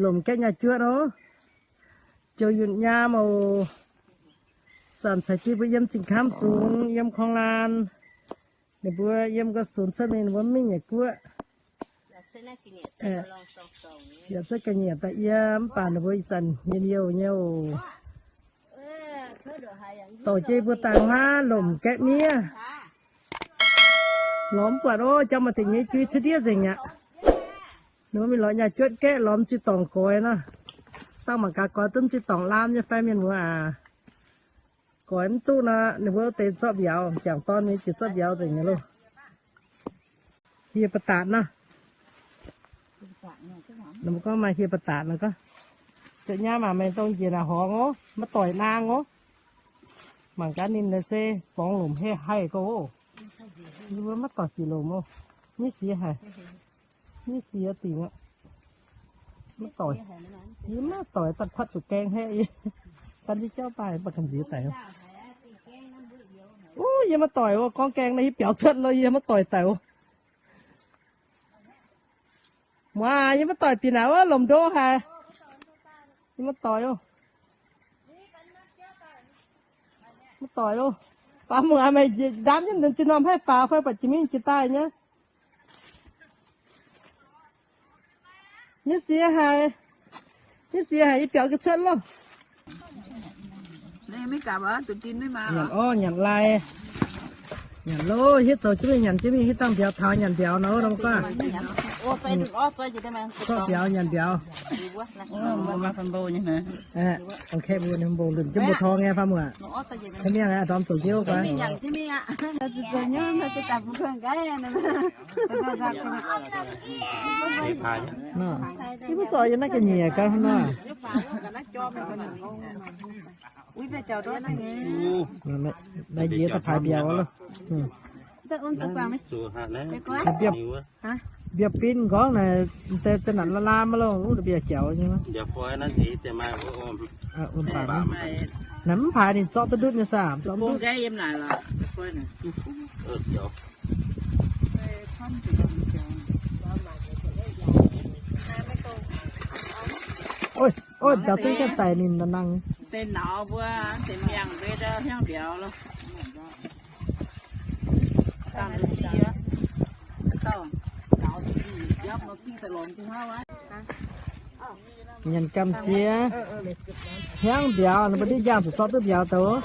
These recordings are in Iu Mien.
Lomc gaeqv nyaah juotv oc. Joux yunh nyaam oc. Zanc caux jienv mbuo yiem Zingh Kamv sungx, yiem Korng-Laan. Ninh mbuo yiem gauh sungx cuotv mingh, ninh mbuo mv mingh nyei guoqv. Yaac cuotv ga'nyiec daaih yiem, mv baac ninh mbuo ih zanc njien-youh nyei oc. Dorh jienv mbuo daaih huaav lomc gaeqv miev. Lorz mv buatc oc, jauv maaih deix nyei jui cuotv ndiev nzengc aqv. Ninh mbuo mingh lorz nyaah juotv gaeqv lorz m'zing dorngc goix nor. Dangh mangc gaax goix duqv m'zing dorngc laam nyei fai mienh muoz aac. Goix mv duqv nor, ninh mbuo deix zorqv mbiauz, jangc dorn nyei jiex zorqv mbiauz nzengc nyei loh. Hieh ba'datc nor. Ninh mbuo gorngv maaih hieh ba'datc nor gorngv. Zoux nyaam maah, meih dongh njiec naaic horngz oc, maiv doic naang oc. Mangc gaax ninh naaic se borngz lomc haih haih go oc. Yie mbuo maiv doic jiex lomc oc. Nyiv siex haic. Nyiv siex dingc aqv. Maiv doic. Yie maiv doic, daaih kuatv zuqc gaeng haeqv yie. Gan jienv jauv daaih, mv baac gan nziex daic. Uv, yie maiv doic oc. Gorngv gaeng naaiv hiuv biaux cuotv lo, yie maiv doic daic oc. Muoz, yie maiv doic bieqc naaic wuov lomc ndo haic. Yie maiv doic oc. Maiv doic oc. Faaux muoc, meih ndaamv nyei nzunc norm haih faaux fai baac jiex mingh jiex daaih nyei. Nyiv siex haic. Nyiv siex haic, yie biaux ga'cuotv loh. Nyanc orv, nyanc lai. Nyanc loh, hietv zoux jienv mingh, nyanc jienv mingh, hietv dangh mbiauz taux nyanc mbiauz nor, dongh guaav. Zorqv mbiauz nyanc mbiauz. Ong, kaeqv mbuo ninh mbuo lunc jienv mbuo torng nyei, faaux muoc. Kaeqv mienh aqv, ndorm zoux jienv guaav. Yie mbuo zorqv yie naaiv ga'nyiec gaax hnangv nor. Naaiv njiec daaih paaix mbiauz loh. Mbiauz bin gorngv naaic, deix zanc naaic laam laam loh, wuov mbiauz jaux nyei. Naaic mv paaix ninh zorqv duqv ndutv nyei saah, zorqv ndutv. Oi, oi, mbiauz zungv jienv daic ninh nangh. Deix nauz mbuo, deix miangh mbuo hiuv mbiauz loh. Nyanc gamh ziex, hiuv mbiauz, ninh mbuo ndiev njang zuqc zorqv duqv mbiauz douz.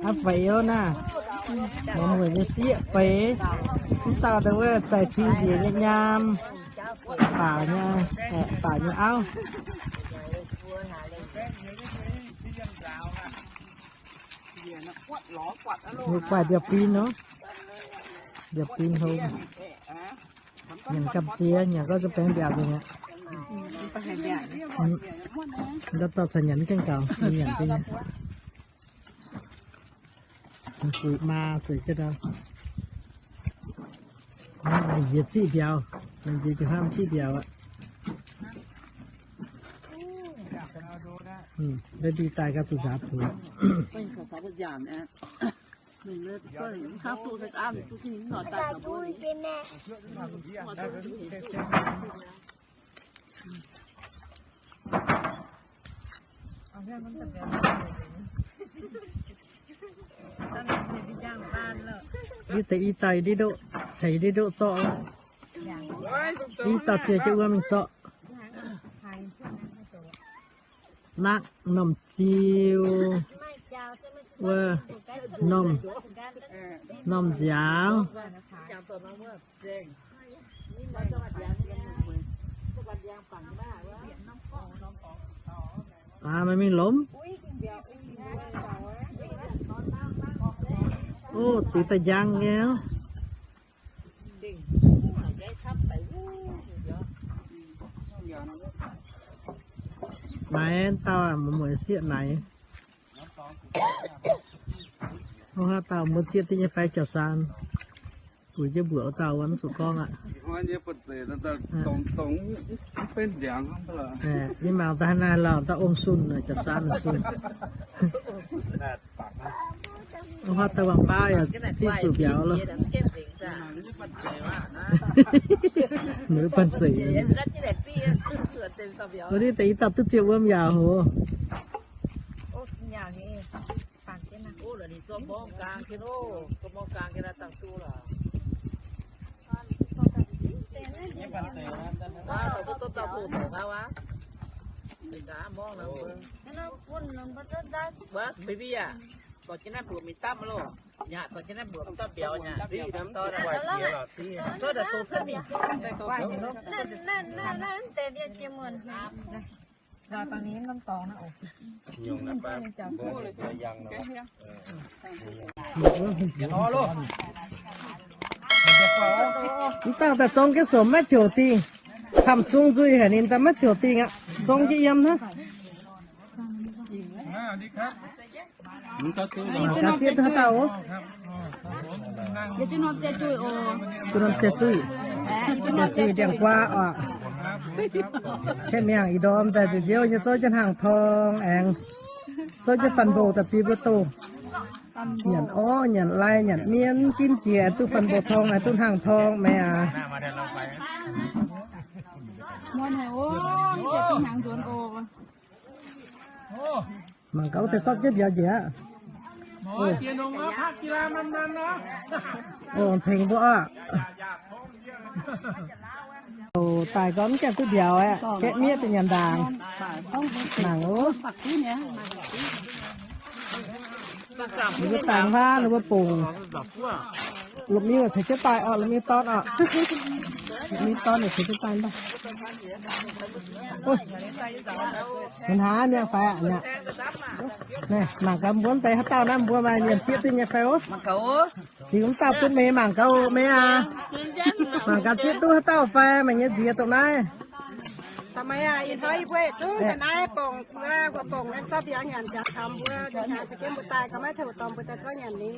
Aav feix oc naaiv, muoz-mueic nyei sieqv feix. Mv dauh ndau wuov zaih cing njiec nyei nyaam, baac nyei, baac nyei auv. Mbuo guaih mbiauz bin nor, mbiauz bin hlo. Nyanc gamh ziex, nyanc gorngv za'baengx mbiauz nzengc aqv. Ndau dauh caux nyanc mv gaengh gaux, nyanc za'gengh. Fuix maa zuqc jienv dau. Naaiv njiec ziqv mbiauz, njiec jienv hnamv ziqv mbiauz aqv. Ndau ndie daaih gauh zuqc nzaaux puix. Yie deix i dauh yie ndiev ndoqv, ceix yie ndiev ndoqv zorqv. I dauh ziex jienv wuov mingh zorqv. Nakv, normh ziu, wuov, normh, normh nziaaux. Aa, meih mingh lomc. Ov, ziux daaih njang nyei. Naaiv dauh muoz-mueic sieqv naaic. Ov, haaix dauh mbuo zieqv duqv nyei fai jauv-saan? Bueix jienv mbuoqc wuov dauh wuov mv zuqc gorngv aqv. Ninh mangc daaih naaiv lauh dauh ong-sunh, jauv-saan ong-sunh. Ov, haaix dauh wangc baav yaac zieqv zuqc mbiauz loh. Mv banh zeic. Wuov deix deix i dauh duqv ziepc wuom yaac hoc. Baby aac, dorh jienv naaiv mbuoqc mingh dapv loh. Yaac dorh jienv naaiv mbuoqc mingh dapv mbiauz nyei. Dorh daaih sou cuotv mingh. Mv dauh daaih zorng jienv sou maiv ziouc dingh. Camv sung nzuih haic ninh daaih maiv ziouc dingh aqv. Zorng jienv yiem hnangv. Mangc gaax zieqv duqv haaix dauh oc. Duqv norm jai zuiz, jai zuiz ndiangx-guaa oc. Kaeqv miangh ih ndorm daaih nziouv nyei zouv jienv hnaangx torng aengx zouv jienv fanh mboc daaih bieqc mbuo doh. Nyanc orv, nyanc lai, nyanc miev, mv ginv jiex duqv fanh mboc torng, duqv hnaangx torng, meih aac. Mangc gaax wuov deix zorqv jienv mbiauz njiec aqv. Oc, cengx mbuo oc. Oc, daaih gorngv mv gaengh duqv mbiauz aqv. Gaeqv miev daaih nyanc ndaangc. Mangc oc. Ninh mbuo dangx haav, ninh mbuo bungx. Lomh miuc ceix jienv daaih oc, lomh miuc dorn oc. Lomh miuc dorn ceix jienv daaih. Mv hnangv mi'aqv fai aqc? Naaiv mangc gaax mbuo deix haaix dauh naaiv, mbuo maaih mienh zieqv duqv nyei fai oc? Ziux mv dauh bun meih mangc gaax oc, meih aac. Mangc gaax zieqv duqv haaix dauh fai meih nyei nziex dongh naaiv. Ih hnoi yie mbuo yietc zungv daaih naaiv bongc, mbuo bongc zorqv mbiauz nyanc jangx taux mbuo, mbuo daaih gauh maiv coqv dorngx mbuo daaih zorqv nyanc ni.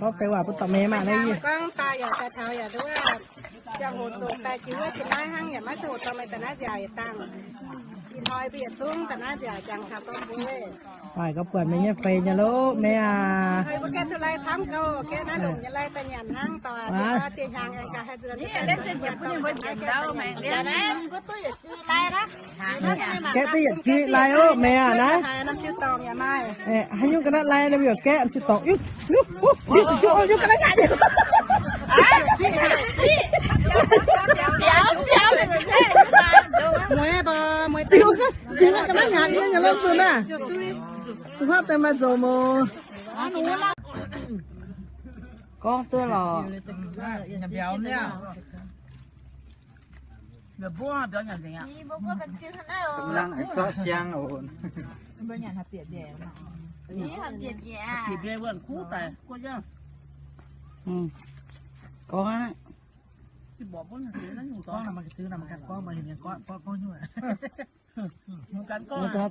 Gorngv deix waac bun dorh meih mangc naaiv. Gorngv daaih yaac daaih taux yaac nduov, ziangh hoc zoqc daaih jiex wuov jiex naaiv hnangv, yaac maiv coqv dorngx meih daaih naaiv nziaauc yietc dangh. Ih hnoi mbuo yietc zungv daaih naaiv nziaauc jangx taux dorngx mbuo. Maaih gauh buatc meih nyei feix nyei loh, meih aac. Mbuo gaeqv duqv lai camv gauh, gaeqv naaiv longc nyei lai daaih nyanc hnangv doic. Diex hnyangx aengx gaax haih nzuonx. Gaeqv duqv yietc juiz lai oc, meih aac naaiv. Haaix nyungc ga'naaiv lai nor mbuo gaeqv ziqc dorngc. Ziqc ga'naaiv nyanc nyei, nyanc lorz nzunc naaiv. Zuqc hopv daaih maaih nzou mouz. Gorngv duqv lorqc. Gorngv aqv. Mbuo zuqc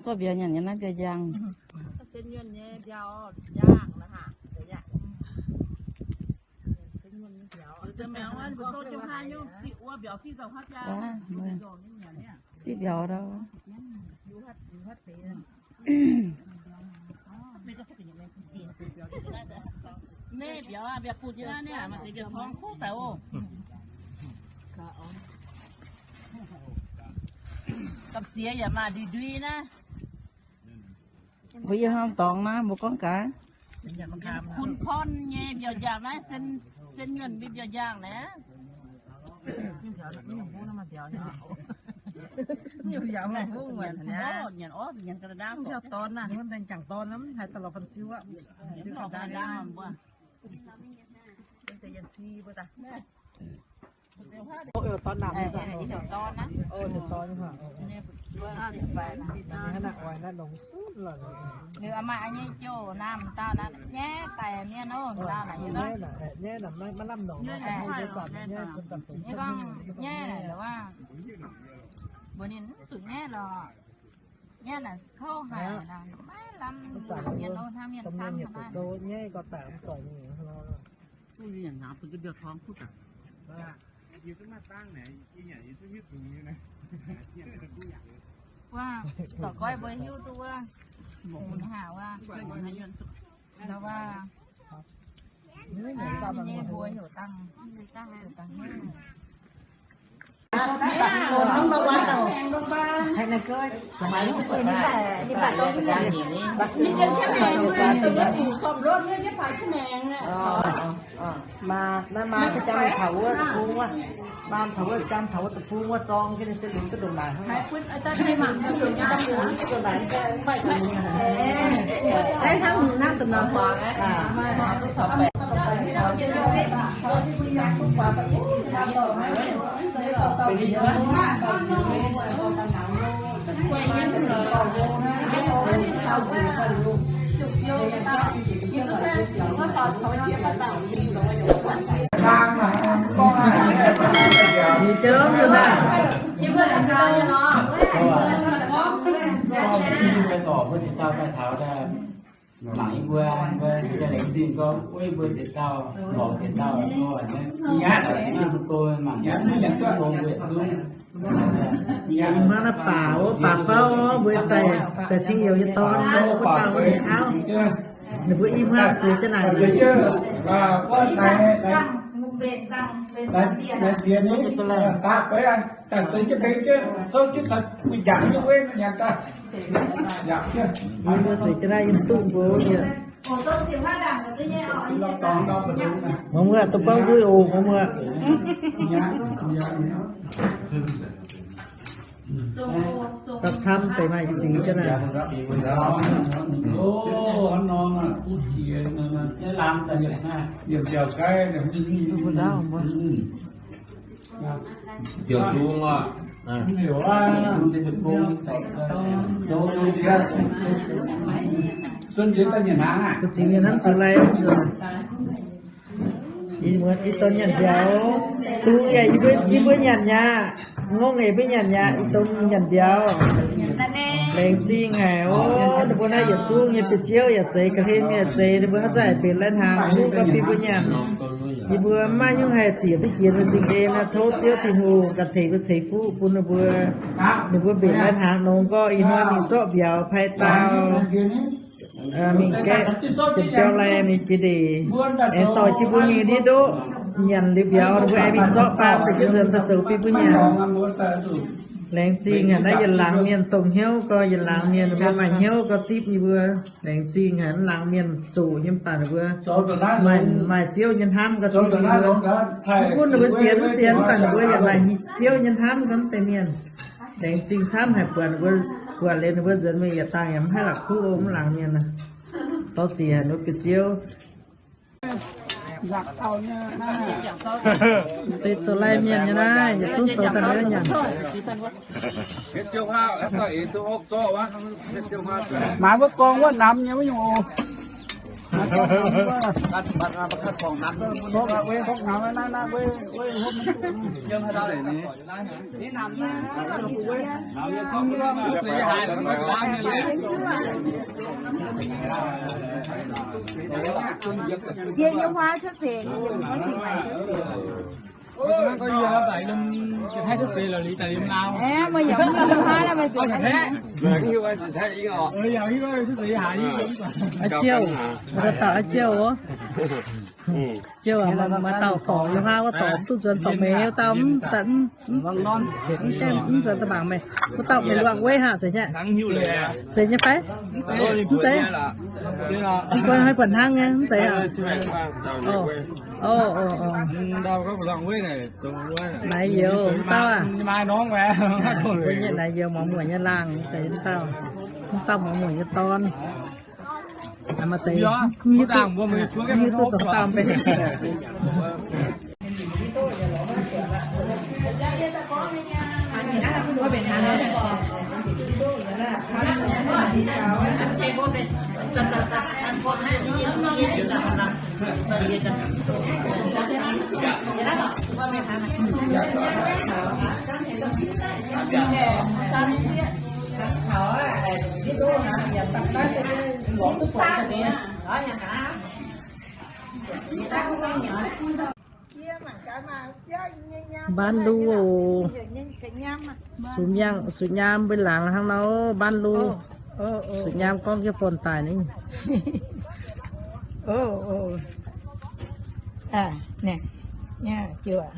zorqv mbiauz nyanc nyei naaiv mbiauz njang. Ziqv mbiauz dau. Naaiv mbiauz, mbiauz bun nyei naaiv, maaih deix mbiauz torngv kuv daaih oc. Gamh ziex yaac maaih ndui-ndui naaiv. Mbuo yiem haaix dorngx naaiv, mbuo gorngv gaax. Kun Porn nyei mbiauz njang naaiv, Sen Yuonh mbiauz njang naaiv. Maaih nyei jouh naamh dauh naaiv nyaiv daic mienh oc, dauh naaiv nyaiv. Yie gorngv nyaiv naaic, mbuox ninh mv zuqc nyaiv lorqc. Nyaiv naaic kouv haic, maiv lamh mienh oc, hnangv mienh camv hnangv naaiv. Wuov, dorc goiv mbuo hiuv duqv wuov, mbuo haac wuov, ndau wuov, Maa, naaiv maa ga'jang taux wuov deic-bung wuov. Maa taux wuov ga'jang taux wuov deic-bung wuov zorng jienv ninh se lunx duqv ndongc naaic hnangv. Naaiv hnangv hungh naaiv da'nyeic. Mangc yie mbuo, mbuo laengz zingh gorngv, uov, yie mbuo ziepc dauh, lorz ziepc dauh, mbuo ziepc dauh, mangc yie mbuo yietc zungv. Hnangv naaiv baac, wuov baac fauv, mbuo daaih za'gengh youc nyei dorn, wuov dauh wuov nyei auv. Ninh mbuo i hmuangv zueiz jienv naaic. Yie mbuo zueiz jienv naaiv yiem duqv mbuo wuov. Muoz-muoz, dongh gorngv nzuih oc, muoz-muoz. Da'camv deix maaih zingx jienv naaic. Bieqc zungv oc. Bieqc zungv, bieqc zungv. Sun nziex daaih nyanc hnaangx aqv? Bieqc zungv nyanc hnaangx zoux lai. Ih muonz ih dorn nyanc mbiauz. Gux yaac yie mbuo, yie mbuo nyanc mi'aqv. Ngongh yaac mbuo nyanc mi'aqv. Ih dorn nyanc mbiauz. Laengz zingh haic oc. Ninh mbuo naaiv yietc zungv nyei bieqc ziouv yaac zeiz, ga'hlen mienh yaac zeiz, ninh mbuo haaix zanc benx lai-hnaangx mv bun gau bun mbuo nyanc. Yie mbuo mv maaih hnyouv haih ziec duqv jiex mbuo zingh en naaiv, tov Ziouv Tin-Hungh ganh tengx mbuo ceix fuqv bun ninh mbuo. Ninh mbuo mbenc lai-hnaangx nongx gorx ih hnoi mingh zorqv mbiauz pai dau, mingh gaeqv jiem biauv lai mingh jiex ndeic, aengx dorh jienv mbuo mingh ndiev ndoqv nyanc liuz mbiauz, ninh mbuo aengx mingh zorqv baan daaih jienv nzuonx daaih zoux bun mbuo nyanc. Laengz zingh haic naaiv yietc laangz mienh dongh hnyouv gorx, yietc laangz mienh ninh mbuo maaih hnyouv gorx zipv yie mbuo. Laengz zingh haic naaiv laangz mienh zoqc nyei mv baac ninh mbuo maaih, maaih Ziouv nyei hnamv gorx zipv yie mbuo. Mv gunv ninh mbuo sienx mv sienx, mv baac ninh mbuo yaac maaih Ziouv nyei hnamv gorx mv deix mienh. Laengz zingh camv haic buatc ninh mbuo, buatc liuz ninh mbuo nzuonx mingh yietc dangh yaac mv haih la'kuqv ov, mv laangz mienh aac. Dorh ziec haic ninh mbuo bieqc Ziouv. Deix zoux lai mienh nyei naaiv, yietc zungv zoux daaih nyanc. Maaiz wuov gorngv wuov namx nyei wuov nyungc oc. Yie, yie huaav cuotv seix, yie yiem cuotv seix. Aeqv, meih yaac mv hiuv haaix, meih zuqc Aa Jouh, dauh dauh Aa Jouh oc. Jouh aac, maaih dauh dorc yiem huaav wuov dorc, duqv nzuonx dorc meix wuov dauh, mv, mv gaengh mv nzuonx da'mangc meih. Wuov dauh meih luangh weiv haic zeiz nyei, zeiz nyei fai? Mv zeiz. Mv bun, haih buatc hnangv nyei, mv zeiz aac. Naaiv youz dauh aac, mbuo nyei naaiv youz muangx muoc nyei laangh, mv zeiz mv dauh, mv dauh muangx muoc nyei dorn. Mv hiuv duqv dongh dauh mv bei. Ban lu oc. Sux nyaam, sux nyaam mbuo laangz hnangv nor, ban lu. Sux nyaam gorngv jienv phone daaih ni. Naaiv, naaiv, jiouv aqv.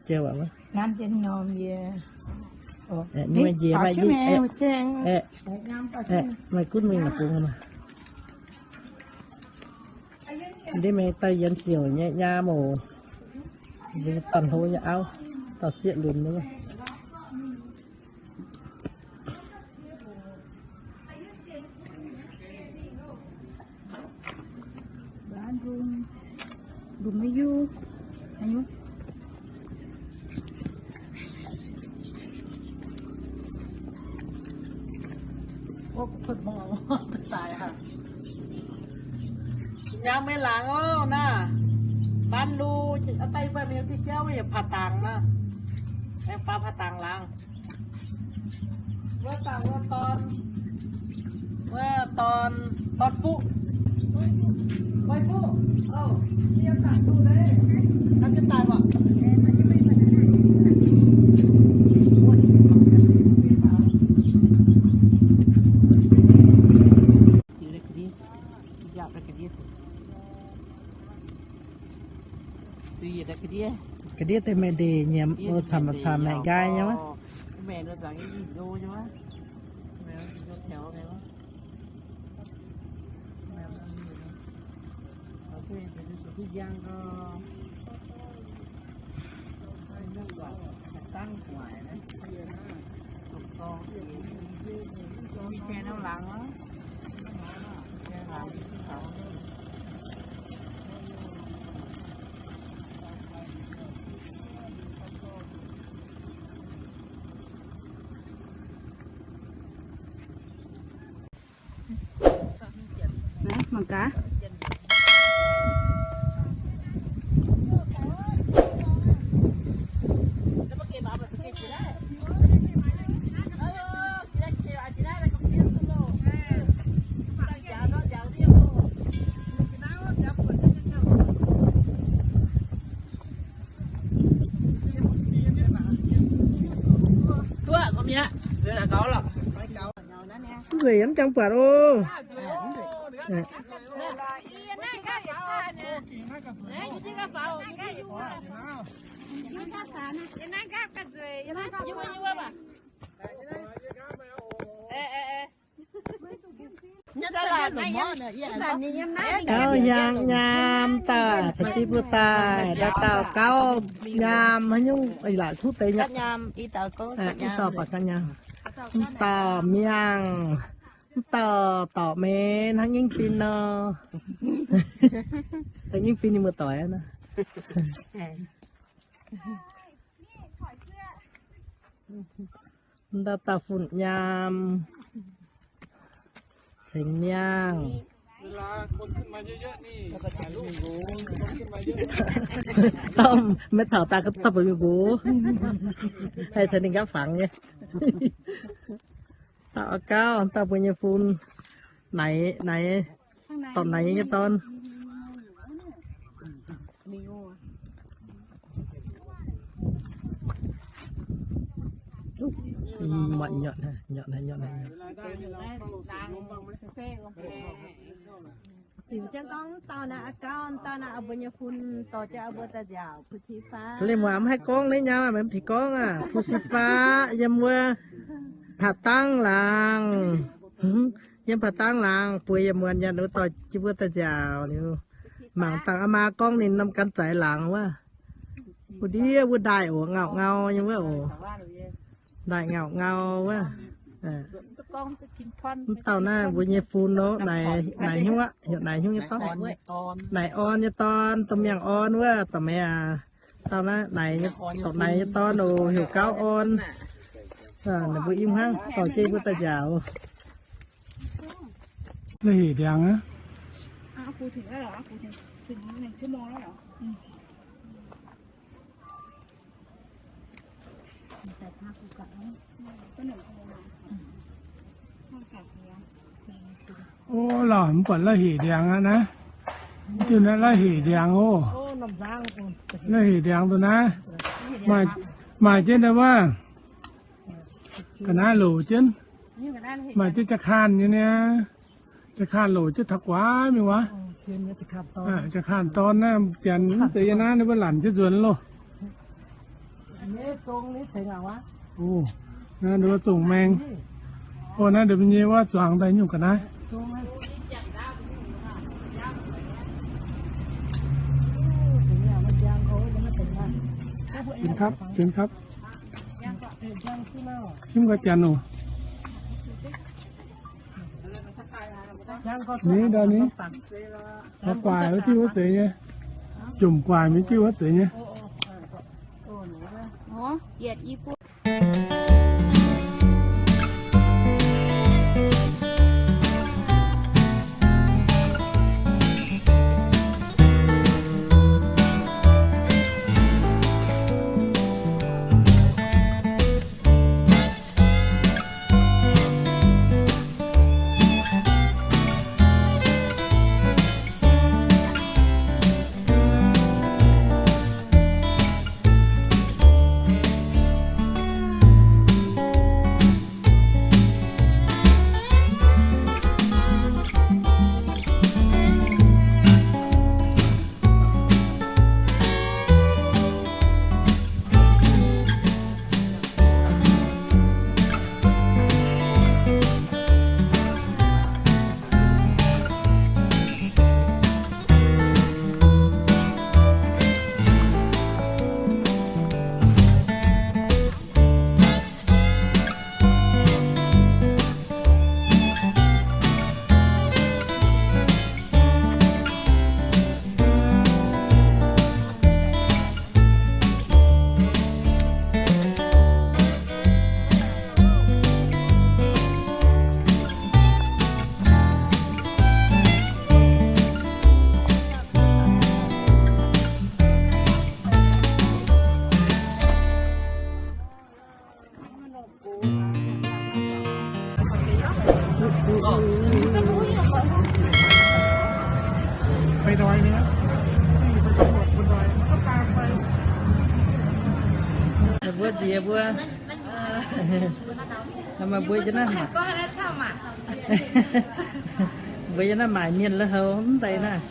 Jiouv aqv. Nqanx jienv norm yie. Aeqv, nyuoz njiec maaih jiex. Aeqv, aeqv, maaih gunv mingh la'bung maah. Ndiev mengh dauh yienx siouc nyei nyaam oc. Mbuo dorn-hlo nyei auv, dorh sieqv lunx nyei. Nyaam maiv laangz oc naaiv. Baan lu, daaih yie mbuo mingh diuh jauv yaac paav dangx naaiv. Aengx faaux paav dangx laangz. Wuov dauh wuov dorn, wuov dorn, dorn fuqv. Wuov fuqv, oc, yie zaangc duqv leiz, hnangv jienv daaih mbuo. Ga'ndiev deix maaih ndeic nyiemc, camv camv maengc nqaai nyei wuov. Mangc gaax. Mv nzueic yiem jangx buatc oc. Gauv hnyangx nyaam daaih, caux jienv mbuo daaih, ndau dauh gauv nyaam haaix nyungc, ih, laaix kuv deix nyei. Mv dauh baac gauv nyaam. Mv dauh miangh, mv dauh dorqc meix hnangv nyingv fin nor. Hnangv nyingv fin ninh mbuo doic aqv. Ndau dauh fun nyaam, cengx miangh. Maiv taux daaih gauh dauh mbuo mingh nqox, haih taux ninh nqaapv fangx nyei. Dauh a'gauv, dauh mbuo nyei fun, naaic, naaic, dorh naaic nyei dorn. Ziux jienv gorngv dauh naaiv a'gauv, dauh naaiv oix mbuo nyei fun, dorh jienv oix mbuo daaih nziaauc Pu Si Faqv. Leiz muangx mv haih gorngv, naaiv nyaam maiv bieqc gorngv aqv. Pu Si Faqv yiem wuov Paa Dangv Laangz, yiem Paa Dangv Laangz bueix yietc muonz nyanc wuov, dorh jienv mbuo daaih nziaauc liuz, mangc dangh aa maa gorngv ninh norm gan zaaix laangz wuov, wuov ndiev wuov ndaaih oc, ngauh ngau nyei wuov oc. Ndaaih ngauh ngau wuov. Mv dauh naaiv mbuo nyei fun oc, naaic, naaic hnyouv aqv, heuc naaic hnyouv nyei dorn. Naaic orn nyei dorn, domh miangh orn wuov, dorh meix aac. Dauh naaiv naaic, dorh naaic nyei dorn oc, heuc gauv orn. Ninh mbuo im hnangv, dorh jienv mbuo daaih nziaauc. La'hec ndiangx aqv. Ov, lauh, mv buatc la'hec ndiangx aqv naaiv. Diuh naaiv la'hec ndiangx oc. La'hec ndiangx dongh naaiv. Maaih, maaih jienv daaih wuov. Ga'naaiv loc jienv. Maaih jienv jaa-kaanh nyei niaa. Jaa-kaanh loc jienv taux guaax mingh wuov. Jaa-khaanh dorn naaiv, janx mv zeiz yie naaiv, ninh mbuo lanc jienv nzuonx loh. Naaiv ninh mbuo zongc maeng. O, naaiv ndongc nyei wuov zuangx daaih nyungc ga'naaiv. Zinx kapv, zinx kapv. Simv gau janx oc. Ni ndau ni. Guaaic wuov diuh wuov zeiz nyei. Jomc guaaic mingh diuh wuov zeiz nyei. Mbuo nziex mbuo, mbuo yiem naaiv maaic mienh lui-houx mv deix naaiv.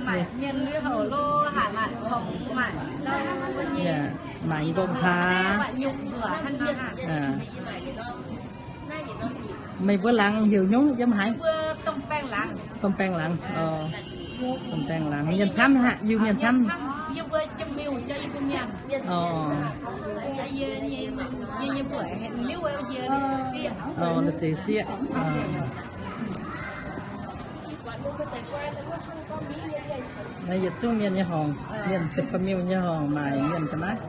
Maaic mienh lui-houx lo haaix maaic congx maaic, maaic nqorngv hlaax. Meih mbuo laangz heuc nyungc yiem haaix? Domh baengh laangz. Domh baengh laangz. Mienh camv haic, Iu-Mienh camv. Ninh zeix sieqv. Naaiv yietc zungv mienh nyei horngc, mienh deic-bung miuh nyei horngc maaic mienh ga'naaiv.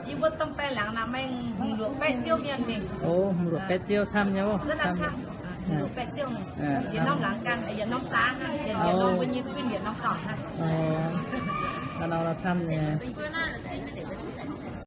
Yie mbuo domh baengh laangz naaic maengx hmz luoqc baeqv ziouv mienh mingh. O, hmz luoqc baeqv ziouv camv nyei oc. Hmz luoqc baeqv ziouv mingh. Yietc norm laangz ganh, yietc norm saax hnangv, yietc norm mbuo nyei guinh yietc norm dorngx hnangv. Camv nyei.